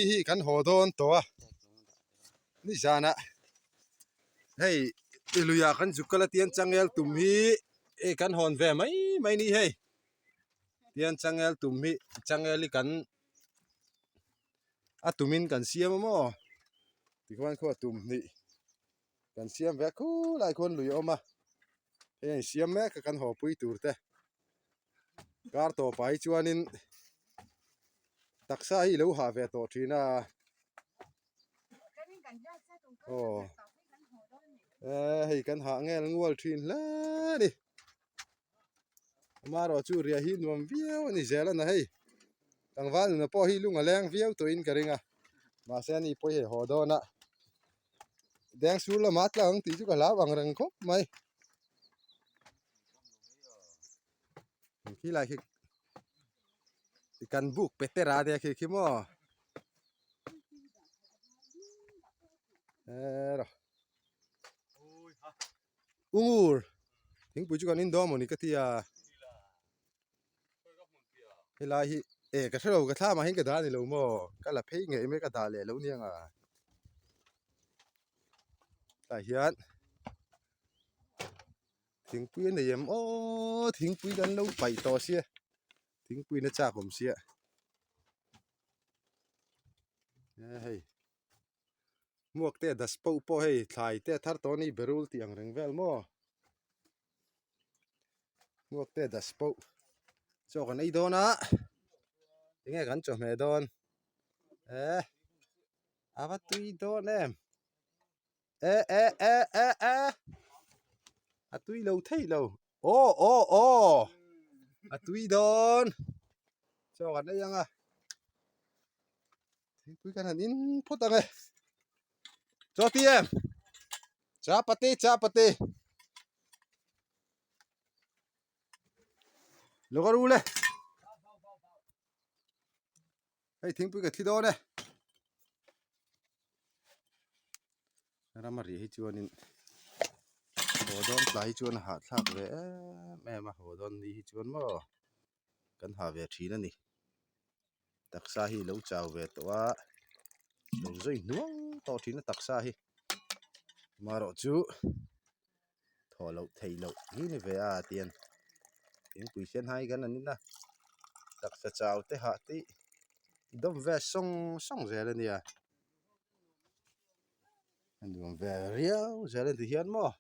ni hi kan haw dawn tawh a nizanah hei i luiah kan zuk kal a tian changel tum hi hei kan hawn ve mai mai ni hei tian changel tum hi changel hi kan a tumin kan siam a maw tikhuan khaw tum hnih kan siam ve a khulai khuan lui a awm a hei a insiam mek a kan haw pui tur te. Kar tawpah hi chuanin taksa hi ilo hah ve tawh thin a aw eh hei kan hah ngel ngual thin hle a ni amaherawh chu riah hi nuam viau a ni zel a na hei tlangval nuna pawh hi lung a leng viau tawhin ka ring a mahse ani pawh hi hei haw dawn a deng sur lamah a tla ang tih chu ka hlau ang reng khawp mai. Khi lai khi kan buk petera ania khi khi maw ero ungur thingpui chu kan in dawn mawni ka ti a helai hi e ka hrelo ka thlam ah hian ka dah a ni lo maw ka la phei ngei mai ka dah leh lo nia nga tah hian. Thingpui a nei em aw thingpui kan lo paih tawh sia thingpui na chak awm sia e hei hmuak te das pawh pawh hei thlai te a thar tawh a ni berul tih ang reng vel maw hmuak te das pawh chaw kan ei dawn a enge kan chawhmeh dawn e a va tui dawn em. E e e e e a tui lo thei lo aw aw aw a tui dawn chaw kan ei ang a thingpui kan han in phawt ang e chaw ti em chapati chapati lo ka ru le Hei thingpui ka thli dawn e. Rama rih hi chuanin haw dawn tlai hi chuan a hahthlak ve em em a haw dawn ni hi chuan maw kan ha ve thin a ni. Taksa hi lo chau ve tawh a lo zui hnuang tawh thin a taksa hi amaherawh chu thawh loh theih loh hi ni ve a tian thingpui sen hai kan an in a taksa chau te hah te i dawm ve sawng sawng zel a nia a nuam ve riau zel a ni hian maw.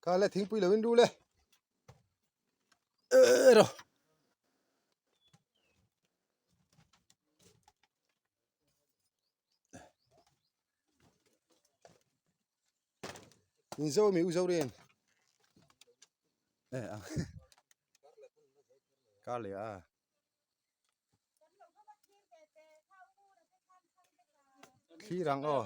Kha le thingpui lo in ru le ero in zo mi u zo rin e a kar leh a thlir ang aw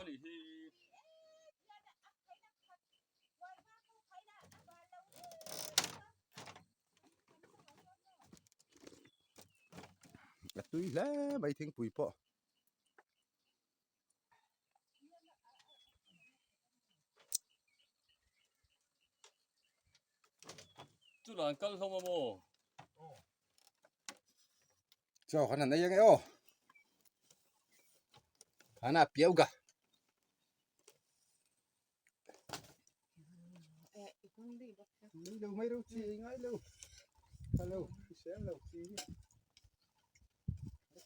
a tui hle mai thingpui pawh. Chu lan kal hlawm a maw? Chaw kan han ei ange aw. Khana piau ga. Ngai lo mai ro chi ngai lo. Hello, sem lo chi.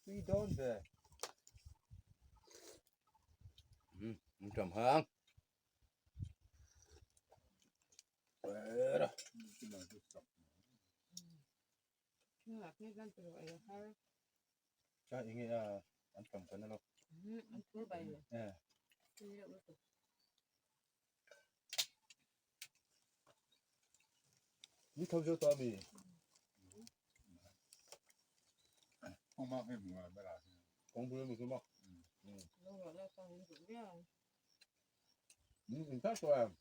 Tui dawn ve. Um, tram hang. Cha enge a an tam kan alo. Eh. Ni tho zo ta mi. Kong bul mi ma. In ta to em.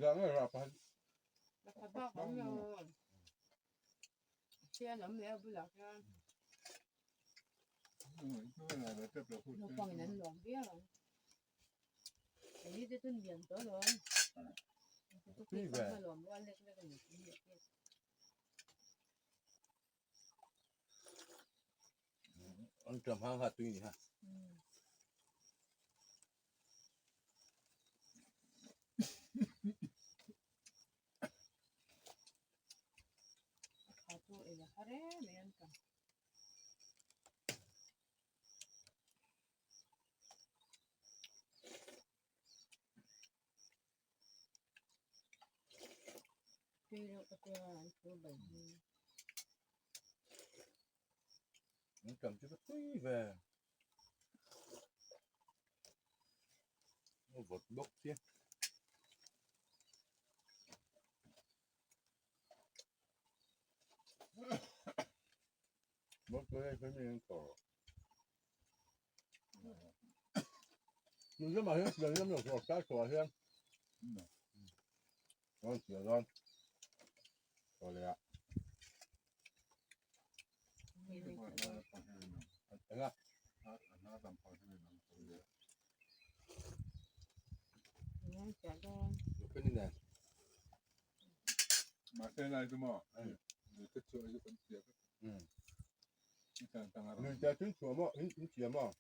Ra nge ra pa. Pakhat bak awm lo. Sial awm leh a bulah khian. Naupangin an lawm viau ang. Hei te chu lian tawh alawm. Tui ve. Lawm rual lek lek a ni. An ṭam hang ha tui ni ha. Kha chu ei a har em mai an ṭam. Tui reuh te pawh an thu bai hi. An ṭam chu ka tui ve. A vawt bawk sia. Tun lamah hian pian lam lo chhuak tlai chhuah hian rawn chhiar dawn tawh leh ah eng a Lui te chu chhuah maw in in chiah maw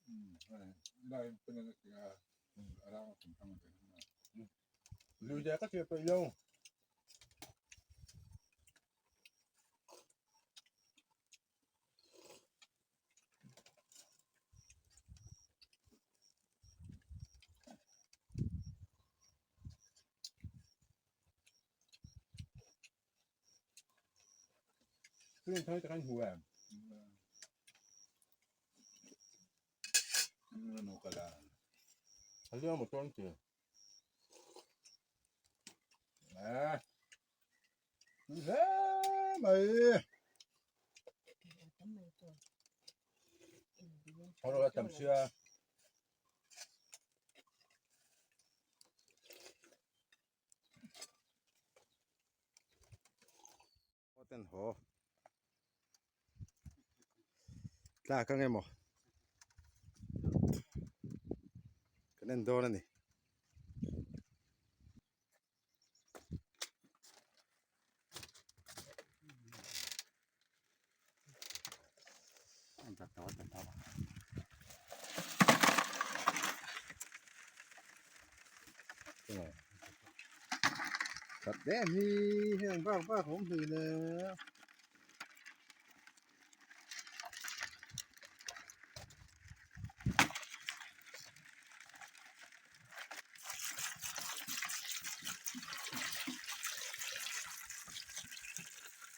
lui te ka chiah peih lo. Tui thai tak an hmu em? A liang motor an ti. Eh. Tui hle mai. Horo la tam sia. Ten haw tlak ang emaw kan en dawn a ni. That em hi heng bak bak a awm hlei le.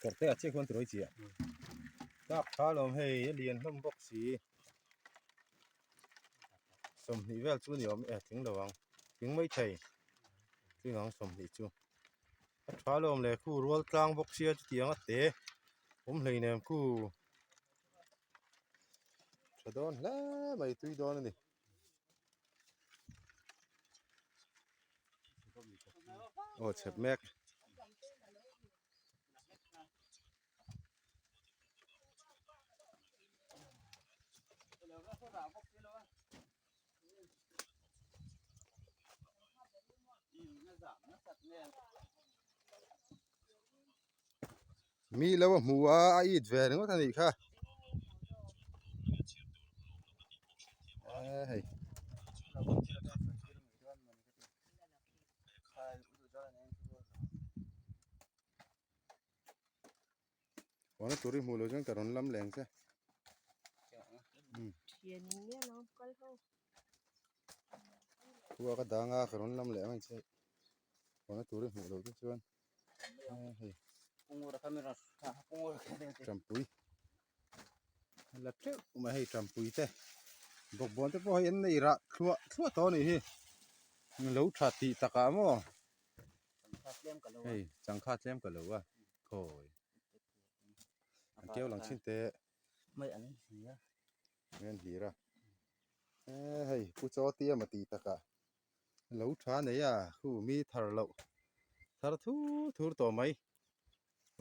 Kawr te ah chiah khuan tirawi chiah tak tha lawm hei a lian hlawm bawk si sawmhnih vel chu ni awm e tling lo ang tling mai thei tling ang sawmhnih chu a tha lawm leh khu rual tlang bawk sia chutiang a te awm hleinem khu tha dawn hle mai tui dawn a ni. Aw chhep mek. Mi lo a hmu a a it ve ringawt a nih kha e hei. Hawn tur i hmuh loh chuan ka rawn lam leng che. Khua ka dang a ka rawn lam leh ang che. Hawn tur i hmuh loh te chuan hei Tampui la teuh mai hei Tampui te bawkbawn te pawh hei an nei rah thluah thluah tawh a nih hi lo tha tih takah maw. Hei changkha tlem ka lo a khawi an keu lang chin te mai an hlir a mai an hlir a e hei pu chaw tia ma ti taka lo tha nei a khu mi thar loh. Thar thur thur tawh mai.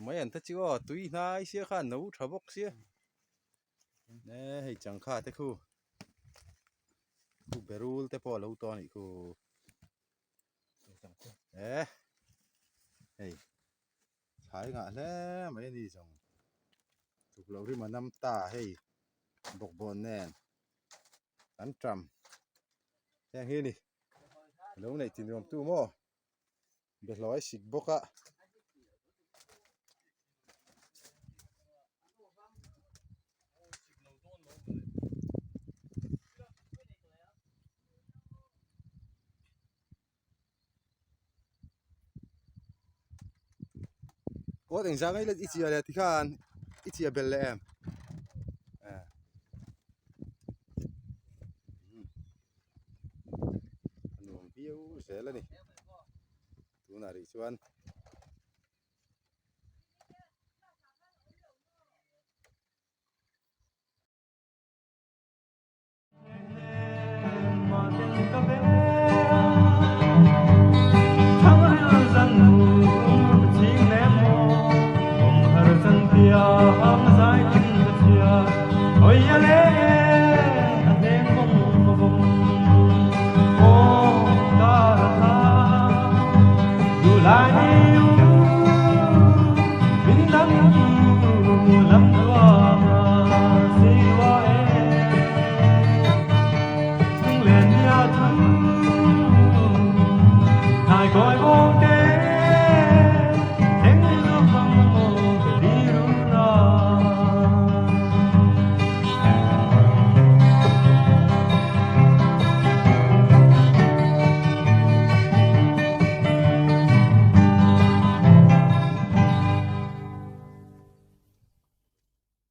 Mai an ta chu aw tui hnai sia kha no tha bawk sia. E hei changkha te khu. Khu berul te pawh a lo tawh a nih khu. E hei thlai ngah hle mai a ni zawng. Tuk loh rim a nam ta hei bawkbawn nen an ṭam. Heng hi a ni lo neih ti nuam tu maw. Behlawi sik bawk a. Aw engzah nge i chia leh tikhan i chia bel leh em? A nuam viau zel a ni tunah rih chuan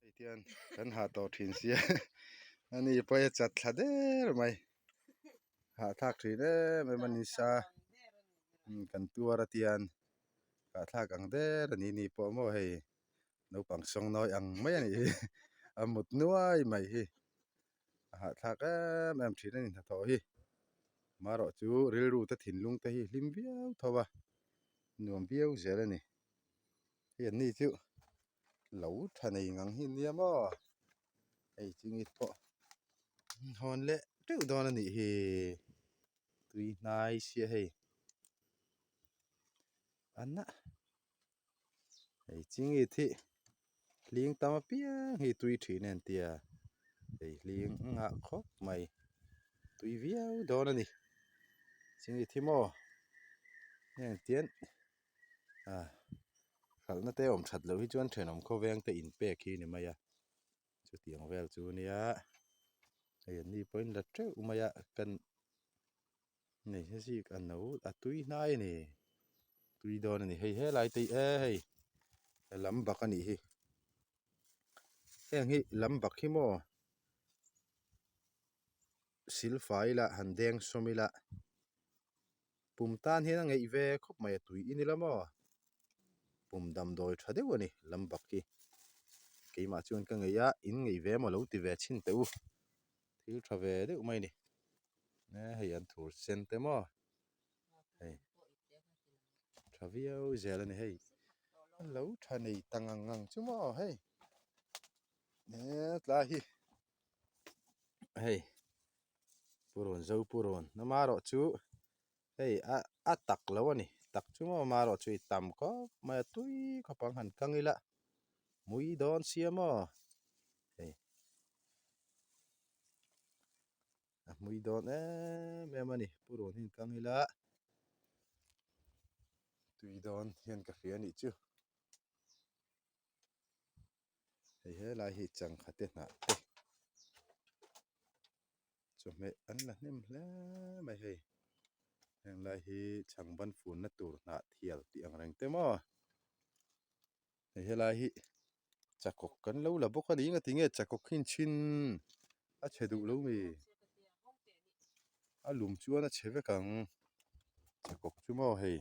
Hei tian kan hah tawh thin sia ani pawh hi a chat thla der mai hahthlak thin em em a ni sa kan tuar a tian hahthlak ang der a ni ni pawh maw hei naupang sawng nawi ang mai a nih hi a mut nuai mai hi a hahthlak em em thin a ni hnathawh hi marawh chu rilru te thinlung te hi hlim viau tho a nuam viau zel a ni hei an ni chu lo tha nei ngang hi nia maw hei chingit pawh hawn leh teuh dawn a nih hi tui hnai sia hei a na hei chingit hi hling tam apiang hi tui thin a entia hei hling nghah khawp mai tui viau dawn a ni chingit hi maw heng tian ah hralhna te awm that loh hi chuan thenawm khawveng te inpek hi ni mai a chutiang vel chu nia hei an ni pawhin la teuh mai a kan nei hi zik a no a tui hnai a ni tui dawn a ni hei helai te hi e hei lam bak a nih hi heng hi lam bak hi maw silfai ila han deng sawm ila pum tan hian a ngeih ve khawp mai a tui i ni la maw pum damdawi tha deuh a ni lam bak hi keimah chuan ka ngeih a in ngeih ve emaw lo ti ve chhin teh u thil tha ve deuh mai a ni e hei an thur sen te maw hei tha viau zel a ni hei lo tha nei ta ngang ngang chu maw hei e tlai hi hei purun zo purun amaherawh chu hei a a tak lo a ni tak chu maw amaherawh chu i tam khawp mai a tui khawp ang han kang ila mui dawn sia maw hei a hmui dawn em em a ni purun hi kang ila tui dawn hian ka hria a nih chu. Hei helai hi changkha te hnah te chawhmeh an la hnem hle mai hei heng lai hi chhang ban funna tur hnah thial tih ang reng te maw hei helai hi chakawk kan lo la bawk a ni engati nge chakawk hi chhin a chhe duh lo mi a lum chuan a chhe vek ang chakawk chu maw hei.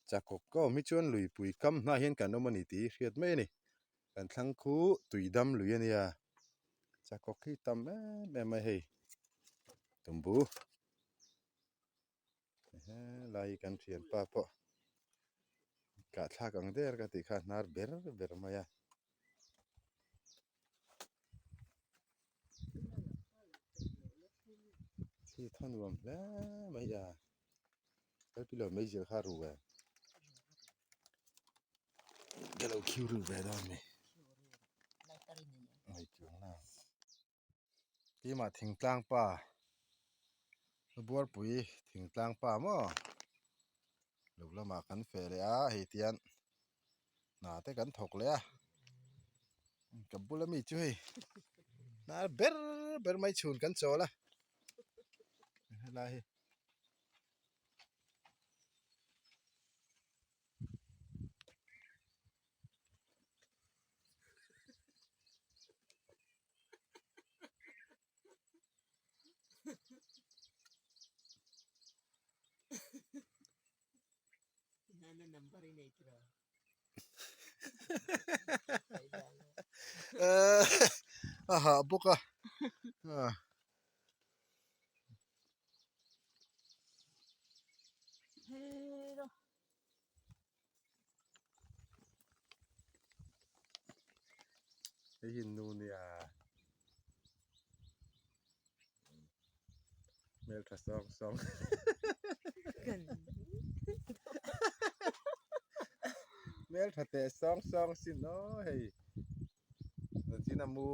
Chakawk ka awm hi chuan luipui kam hnah hian kan awm a ni tih hi hriat mai a ni. Kan thlang khu tuidam lui a nia. Chakawk hi tam em em mai hei. Tumbu. Helai hi kan thianpa pawh. Kah thlak ang der ka tih kha hnar ber ber mai a. Thli thaw nuam hle mai a. Kalpilo meizial kha ru ve. Ka lo khiu ru ve dawn mi. Ngai chuang la. Keimah thingtlang pa Buarpui thingtlang pa maw lo lamah kan feh leh a hei tian hna te kan thawk leh a ka bula mi chu hei hnar ber ber mai chhun kan chawl a helai hi. A hah bawk a Hei hi nu nia hmeltha sawng sawng hmeltha teh sawng sawng sin aw hei Zan mu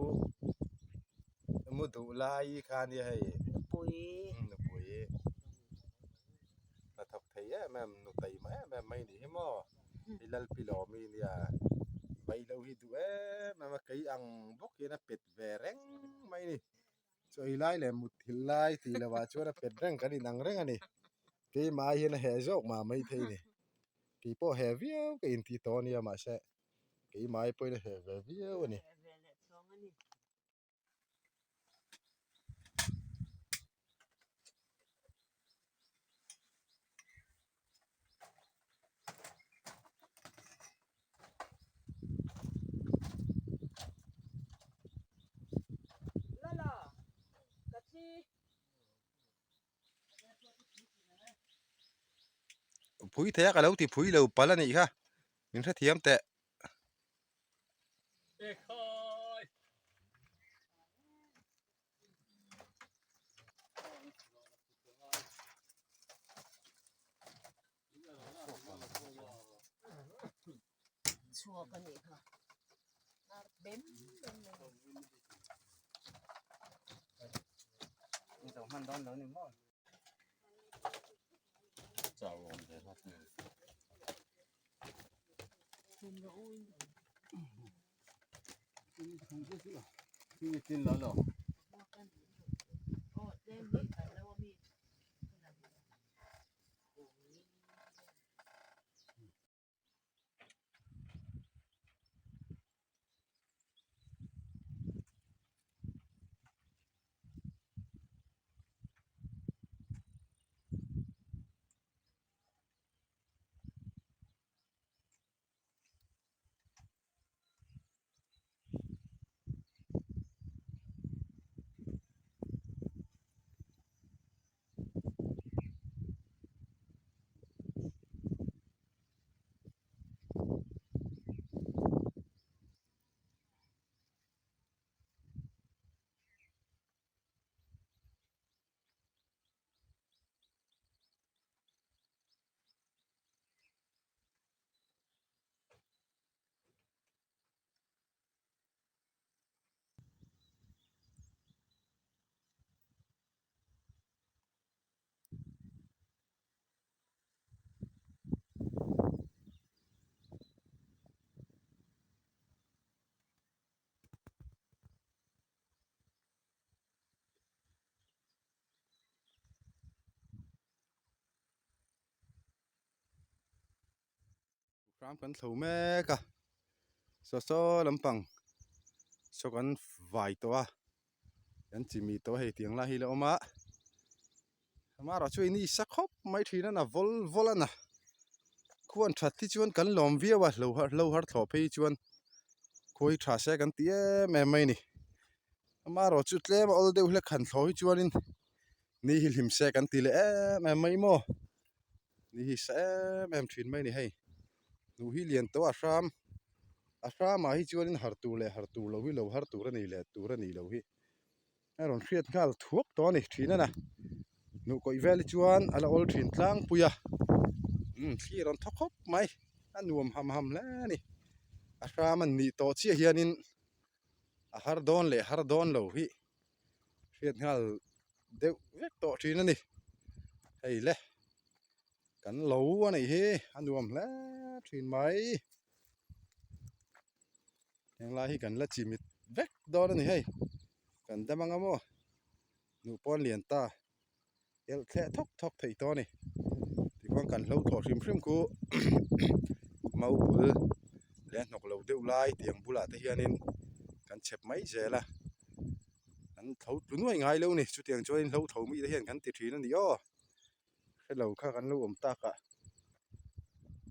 mu duh lai kha ania hei nupui nupui hnathawk thei em em nu taima em em mai anih hi maw i lalpilawmi ania vaihlo hi duh em em a kei ang bawk hian a pet ve reng mai a ni chaw ei lai leh mut thil lai tih loh ah chuan a pet reng kan inang reng a ni keimah hian a heh zawk mah maithei a ni keipawh heh viau ka intih tawh ania mahse. Keimah ai pawhin a heh ve viau a ni. Phui thei a ka lo ti phui lo pal a nih kha min hrethiam teh. Chhuak a nih kha bem bem mai. Ram kan thlo mek a saw saw lampang saw kan vai tawh a kan chimih tawh a hei tiang lai hi la awm a amaherawhchu chu ini sa khawp mai thin a na vawl vawl a na khuan that hi chuan kan lawm viau a hlo hlo har thlawh phei chuan khawi tha se kan ti em em mai a ni amaherawhchu tlem a awl deuh hlek han thlawh hi chuanin ni hi hlim se kan ti leh em em mai maw. Ni hi sa em em thin mai a ni hei. Hnuh hi lian tawh a hram a hramah hi chuanin har tur leh har tur lo hi lo har tur a ni leh tur a nih loh hi a rawn hriat nghal thuak tawh a ni thin a na hnuh kawih vel hi chuan a la awl thin tlangpui a umm thli a rawn thaw khawp mai a nuam ham ham hle a ni a hram a nih tawh chiah hianin a har dawn leh har dawn lo hi hriat nghal deuh vek tawh thin a ni hei le kan lo a nih hi a nuam hle thin mai henglai hi kan la chimit vek dawn a ni hei kan dam anga maw nuh pawn lian ta elh thleh thawk thawk theih tawh a ni tichuan kan hlo thlawh hrim hrim khu mau bul leh hnawk lo deuh lai tiang bulah te hianin kan chep mai zel a an tho tlu nuai ngai lo a ni chutiang chuanin hlo tho mi te hian kan ti thin a ni aw hrelo kha kan lo awm tak ah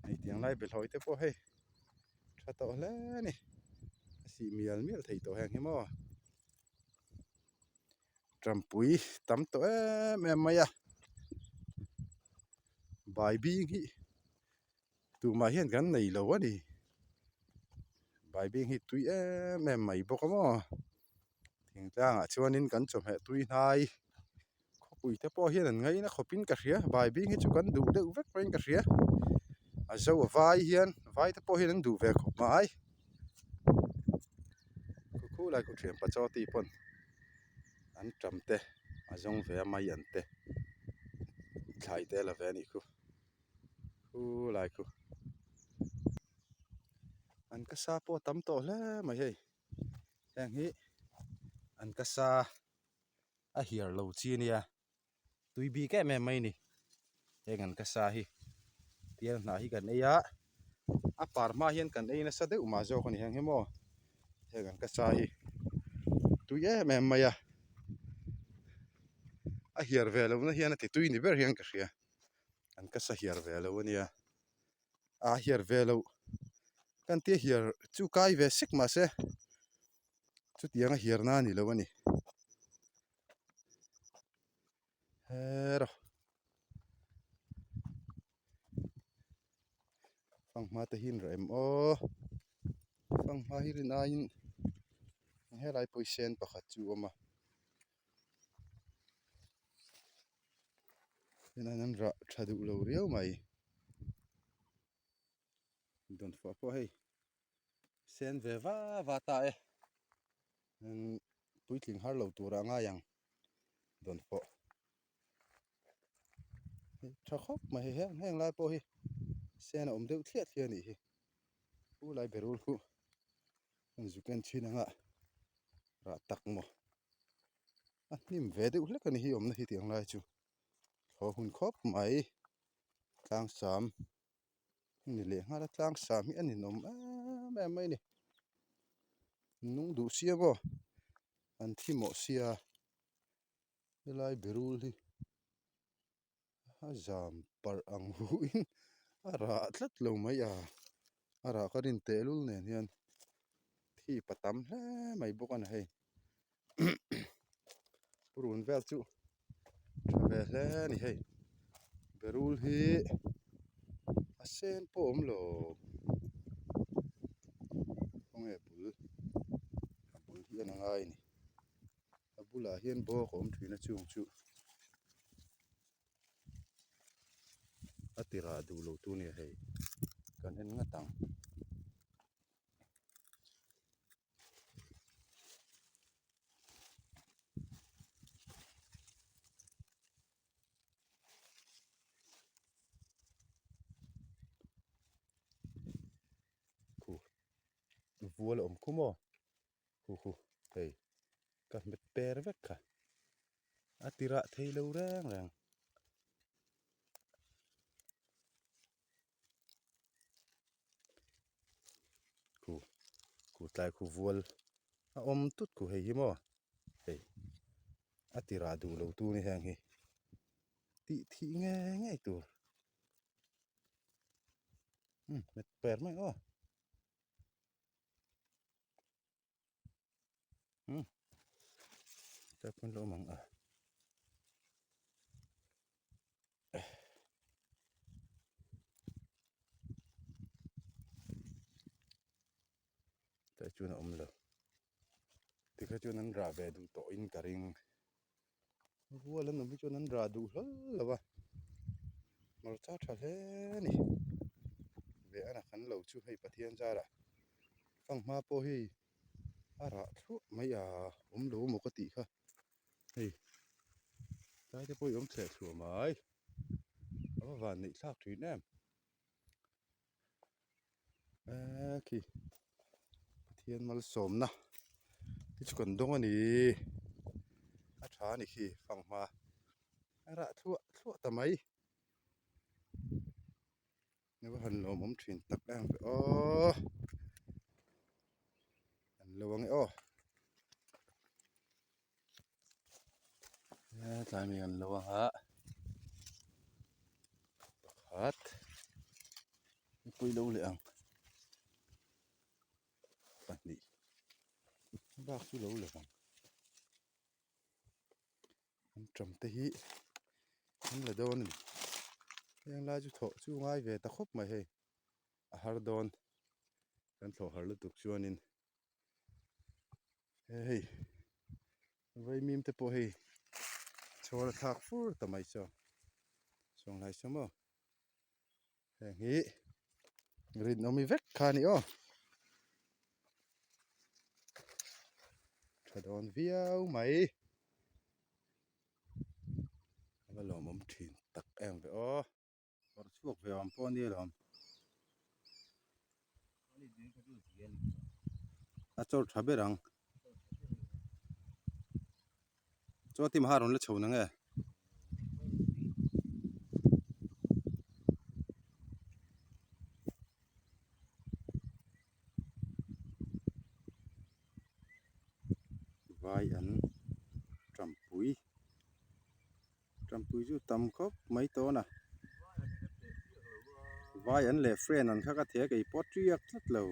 hei tiang lai behlawi te pawh hei tha tawh hle a ni a sih mial mial thei tawh heng hi maw. Tampui tam tawh em em mai a bai bing hi tumah hian kan nei lo a ni bai bing hi tui em em mai bawk a maw thingtlangah chuanin kan chawhmeh tui hnai khawpui te pawh hian an ngaina khawpin ka hria bai bing hi chu kan duh deuh vek pawhin ka hria a zo a vai hian vai te pawh hian an duh ve khawp mai khulai khu thian pachawti pawn an tam te a zawng ve a mai an te thlai te a la ve a nih khu khulai khu an ka sa pawh a tam tawh hle mai hei heng hi an ka sa a hiar lo chi a nia tui bik em em mai a ni heng an ka sa hi tial hnah hi kan ei a a par hma hian kan ei nasa deuh mah zawk a ni heng hi maw heng an ka sa hi tui em em mai a a hiar ve loh na hian a ti tui ni ber hian ka hria an ka sa hiar ve lo a nia a hiar ve loh kan tia hiar chu kai ve sek mahse chutiang a hiar na a ni lo a ni hero fanghma te hi an reh em aw fanghma hi rin aiin helai pawisen pakhat chu a awm a tunah an rah tha duh lo riau mai dawnfawh pawh hei sen ve va va ta e puitling har lo tur ah ngai ang dawnfawh tha khawp mai hei heng heng lai pawh hi sen a awm deuh thliah thliah a nih hi u lai berul khu an zuk en thin anga rah tak maw. A hnim ve deuh hlek a ni hi awmna hi tih ang lai chu thaw hun khawp mai tlangsam a ni leh nghal a tlangsam hi a ninawm em em mai a ni nung duh sia maw an thi mawh sia helai berul hi a zam parh ang huin a rah tlat lo mai a a rah ka rin tehlul nen hian thip a tam hle mai bawk a ni hei purun vel chu tha ve hle a ni hei berul hi a sen pawh a awm lo khawnge bul a bul hi en a ngai a ni. A bulah hian bawk a awm thin a chung chu a ti rah duh lo tu nia hei kan en ngat ang. Khu vual a awm khum aw. Hu hu hei ka hmet per vek kha a ti rah thei lo reng reng. Khu khu tlai khu vual a awm tut khu hei hi maw hei a ti rah duh lo tu ni heng hi tih thih ngei ngei tur umm hmet per mai aw. Tlai pawn lo awm ang a. Tah chuan a awm lo. Tikha chuan an rah ve duh tawh in ka ring. Rual an awm hi chuan an rah duh hlawl lo a, hmarcha tha hle a ni. Ve a kan lo chu hei Pathian zarah fanghma pawh hi a rah thluah mai a awm lo maw ka tih kha hei tlai te pawh hi awm thleh thluah mai a va van neih thlak thin em. Eee khi Pathian malsawmna te chu kan dawng a ni a tha a ni khi fanghma a rah thluah thluah ta mai a va han lawmawm thin tak em ve aw an lo ang e aw tlai mi an lo ang a pakhat mipui lo leh ang pahnih bak chu lo leh ang an ṭam te hi an la dawn a ni heng lai chu thawh chu ngai ve ta khawp mai hei a har dawn kan thlawh har lutuk chuanin. Hei vaimim te pawh hei chhawr a thlak fur ta mai chaw sawnglai saw maw heng hi rinawmi vek kha a ni aw tha dawn viau mai a va lawmawm thin tak em ve aw. Kawr chhuak ve awm pawh a nia lawm. A chawr tha ber ang. Chaw tim ha rawn la chho nang e. Vai an tampui. Tampui chu tam khawp mai tawn a vai an leh friend an kha ka thei a kei pawh tiak tlat lo.